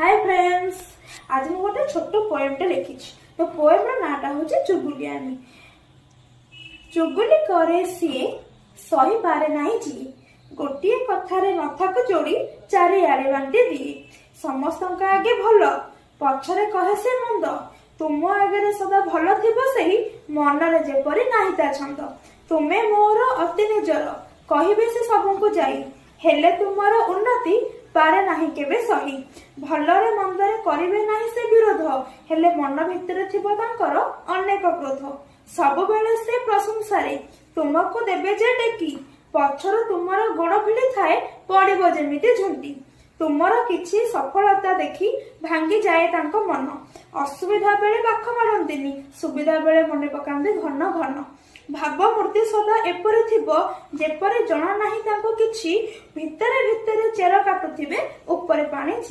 ହାଏ friends, ଆଜି ମୁଁ ଗୋଟେ ଛୋଟ ପୋଏମଟେ ଲେଖିଛି। ତ ପୋଏମର ନାଁଟା ହେଉଛି ଚୁଗୁଲିଆମି। ଚୁଗୁଲି କରେ ସିଏ, ସହିପାରେ ନାହିଁ ଯିଏ। ଗୋଟିଏ କଥାରେ ମଥାକୁ ଯୋଡ଼ି ଚାରିଆଡ଼େ ବାଣ୍ଟି ଦିଏ। ସମସ୍ତଙ୍କ ଆଗେ ଭଲ, ପଛରେ କହେ ସେ ମନ୍ଦ। ତୁମ ଆଗରେ ସଦା ଭଲ ଥିବ ସେହି, ମନରେ ଯେପରି ନାହିଁ ତା ଛନ୍ଦ। ତୁମେ ମୋର ଅତି ନିଜର, କହିବେ ସେ ସବୁଙ୍କୁ ଯାଇ। ହେଲେ ତୁମର ଉନ୍ନତି ପାରେ ନାହିଁ କେବେ ସହି। ଭଲରେ ମନ୍ଦରେ କରିବେ ନାହିଁ ସେ ବିରୋଧ, ହେଲେ ମନ ଭିତରେ ଥିବ ତାଙ୍କର ଅନେକ କ୍ରୋଧ। ସବୁବେଳେ ସେ ପ୍ରଶଂସାରେ ତୁମକୁ ଦେବେ ଯେ ଟେକି, ପଛରୁ ତୁମର ଗୋଡ଼ ଭିଡ଼ି ଥାଏ, ପଡ଼ିବ ଯେମିତି ଝୁଣ୍ଟି। ତୁମର କିଛି ସଫଳତା ଦେଖି ଭାଙ୍ଗି ଯାଏ ତାଙ୍କ ମନ। ଅସୁବିଧା ବେଳେ ପାଖ ମାଡ଼ନ୍ତିନି, ସୁବିଧା ବେଳେ ମନେ ପକାନ୍ତି ଘନ ଘନ। ଭାବମୂର୍ତ୍ତି ସଦା ଏପରି ଥିବ, ଯେପରି ଜଣା ନାହିଁ ତାଙ୍କୁ କିଛି। ଭିତରେ ଭିତରେ ଚେର କାଟୁଥିବେ, ଉପରେ ପାଣି ଛିଞ୍ଚି।